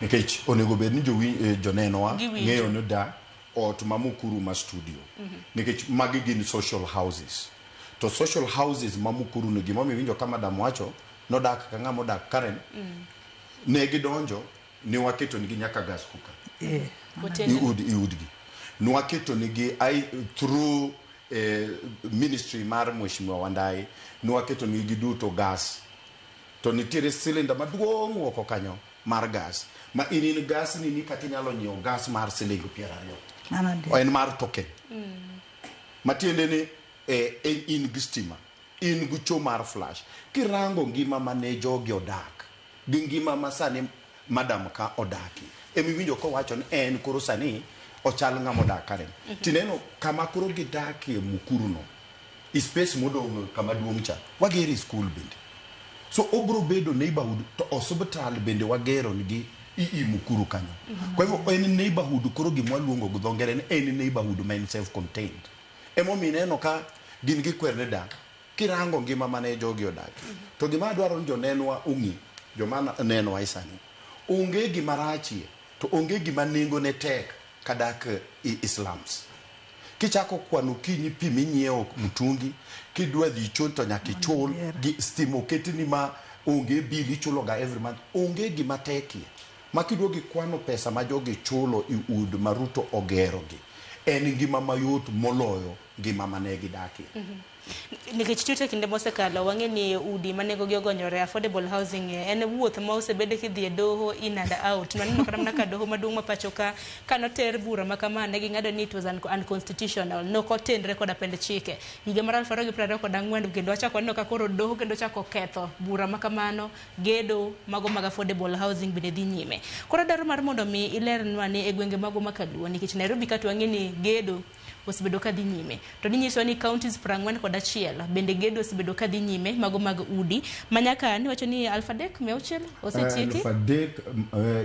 Nikech onego bed ni jonenowa Giwinjo. ng'eyo ni da ot ma Mukuru ma studio. Nikech magi gin social houses. To social houses ma Mukuru ni gimomiyo iwinjo ka madam wacho nodak ka ng'ama odak Karen. Ne gidonjo ne waketo nigi nyaka gas cooker. Otende. I udgi. Nwaketo nigi through ministry mar Mheshimiwa Wandayi, nwaketo nigi duto gas. To nitiere cylinder maduong' oko kanyo mar gas. Ma in gas ni kata inyalo nyiewo gas mar siling 20. Mano adier. En mar token. Matiende ni in gi stima, in gi cho mar flash. Kirango ngima mane jogi odak, gi ngima ma sani madam ka odaki. Emiwinjo kowacho ni en koro sani ochal ng'ama odak Karen. Tineno kama koro gidakie Mukuru no, i space modong' kama duong' cha, wagere school bende. So obro bedo neighborhood to osiptal bende wagero nigi i Mukuru kanyo. Kwa hivyo en neighborhood koro gima waluongo gi dho ngere ni en neighborhood ma en self contained. Emomiyo ineno ka gin gi kwer ni dak. Kirango ngima mane jogi odakie. To gima adwaro ni jonenwa ong'e, joma nenwa e sani, onge gima rachie to onge gima nengo ne tek ka dak i slums. Kichako kwano okinyi pi minyiewo mtungi, kidwa dhi choo to nyaka ichul, gi stima oketni ma onge bill ichulo ga every month, onge gima tekie. Ma kiduogo ikwano pesa ma jogi chulo i ud ma Ruto ogero gi, en ngima mayot moloyo ngima mane gidakie. Nikech Twitter kinde mosekalo wang'e ni udi ma nengogi ogonyore affordable housing en wuoth ma osebed kidhi e doho in and out. Waneno kata mana ka doho maduong' ma pacho ka kanoter bura ma kama ne ging'ado ni it was unconstitutional, nok otenre koda pend chike. Higa mar 2024 kendo wachako waneno ka koro doho kendo chako ketho bura ma kamano, gedo mago mag affordable housing bende dhi nyime. Koro adwaro mar mondo mi ilernwa ni e gwenge magwa ma kaluo nikech Nairobi ka to wang'e ni gedo osebedo ka dhi nyime. To ninyiso ni counties 41 bende gedo osebedo ka dhi nyime mago mag udi ma nyaka niwacho ni 3600 osetieki. 3000,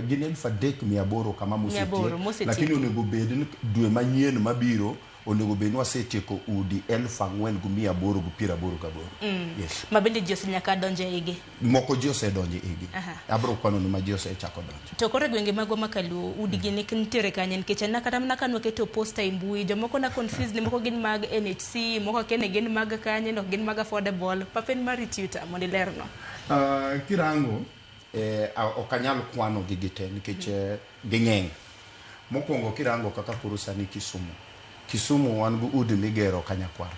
gin 3800 kama 800 mosetiek, lakini mosetieki. onego bed ni dwe manyien mabiro onego bed ni wasetieko udi 4888. Yes. Ma bende ji osenyaka donjo e igi. Moko ji osedonjo e igi. Abro kwano ni ma ji osechako donjo. To koro e gwenge magwa ma kaluo udi gi nitiere kanye nikech an kata mana ka nwaketo poster e mbui jomoko na confused ni moko gin mag NHC moko akia ni gin mag kanye no gin mag affordable. Papen mari tutor mondo ilerno. Kirango ok anyal kwano gi gite nikech ging'eny. Mokwongo kirango kaka koro sani Kisumu. Kisumu wan gi udi migero Kanyakwar.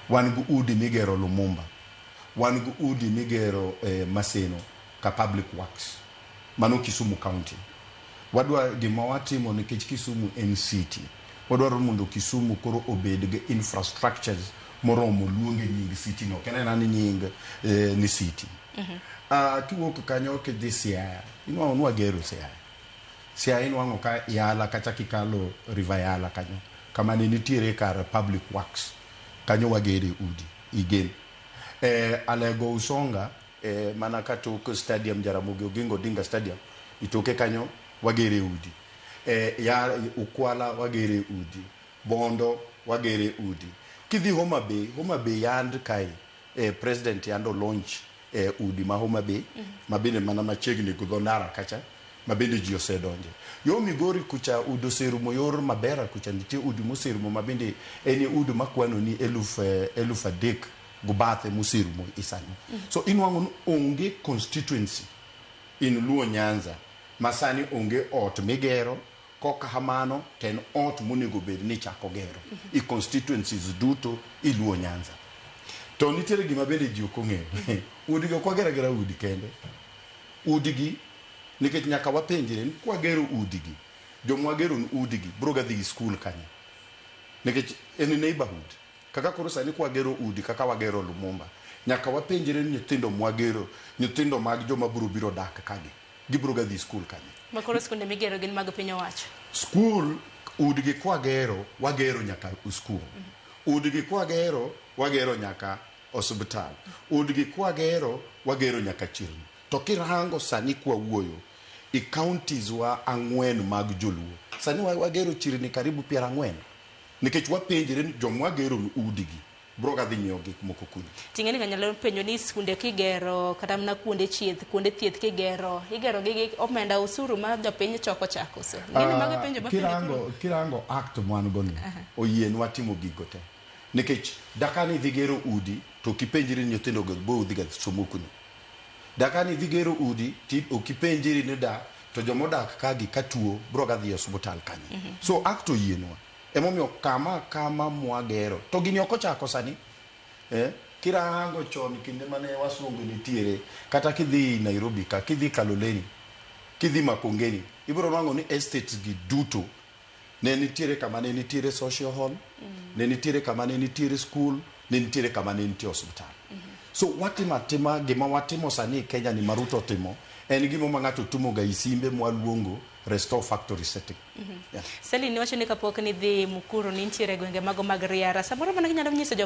Wan gi udi migero Lumumba. Wan gi udi migero Maseno ka Public Works. Mano Kisumu County. Wadwa gima watimo nikech Kisumu en city. Wadwaro mondo Kisumu koro obed gi infrastructures moromo luonge nying city no. Ok en ni nying ni city. Kiwuok kanyo kidhi Siaya, inwang'o ni wagero Siaya. Siaya inwang'o ka Yala kacha kikalo River Yala kanyo, kama ne nitiere kar Public Works. Kanyo wagere udi, igen. Alego Usonga, mana katok stadium Jaramogi Oginga Odinga Stadium, itoke kanyo wagere udi. Ya Ukwala wagere udi. Bondo wagere udi. Kidhi Homa Bay, Homa Bay yand kae, President yand o launch udi ma Homa Bay, ma bende mana machiegni gi dho ndara kacha, ma bende ji osedonje. Yo Migori kucha udi oserumo, yor Mabera kucha nitie udi moserumo ma bende en udi makwano ni 3000 gobathe moserumo isani. So inwang'o ni onge constituency in Luo Nyanza ma sani onge ot migero, kok kamano to en ot monego bed ni ichako gero i constituencies duto i Luo Nyanza. To nitiere gima bende ji ok ong'eyo. Udi gi ok wager agera udi kende. Udi gi nikech nyaka wapenjre ni kwagero udi gi, joma wagero ni udi gi biro ga dhi school kanye? Nikech en neighborhood. Kaka koro sani kwagero udi kaka wagero Lumumba, nyaka wapenjre ni nyithindo mwagero, nyithindo mag joma biro biro dak kagi, gibiro ga dhi school kanye? Ma koro skunde migero gin mag piny owacho. School udgi kwagero, wagero nyaka school. Udgi kwagero, wagero nyaka osiptal. Udgi kwagero, wagero nyaka chirni. To kirango sani kwawuoyo, i counties wa 4 mag joluo, sani wagero chirni karibu 40. Nikech wapenjre ni joma wagero ni udigi Bro ga dhi nyiewo gik moko kuno. Ting'eni kanyalo penjo ni skunde kigero kata mana kuonde chieth, kuonde thieth kigero, igero gi gi omenda osuru ma jopiny choko chako so. Ng'eni mago e penjo ma penjo Kirango, kirango act mwan go ni, oyienwa timo gigo te. Nikech dakani idhi gero udi to ok ipenjri ni nyithindo go bo dhi ga somo kuno. Dakani idhi gero udi ti ok ipenjri ni da to jomodak ka gi ka tuo bro ga dhi e osiptal kanye. So act oyienwa. Emomiyo kama kama mwagero to gini ok ochako sani. Kirango chon kinde mane wasungu nitiere kata kidhi Nairobi ka kidhi Kaloleni kidhi Makongeni ibiro nwang'o ni estates gi duto ne nitiere kama ne nitiere social hall, ne nitiere kama ne nitiere school, ne nitiere kama ne nitie osiptal. So watimo atima gima watimo sani e Kenya ni ma Ruto otimo en gima ma ng'ato tumo ga isimbe mwaluongo restore factory setting. Yeah. Celine niwacho ni kapok nidhi Mukuru ni nitiere gwenge mago mag Riara. Samoro mana ginyalo nyiso jo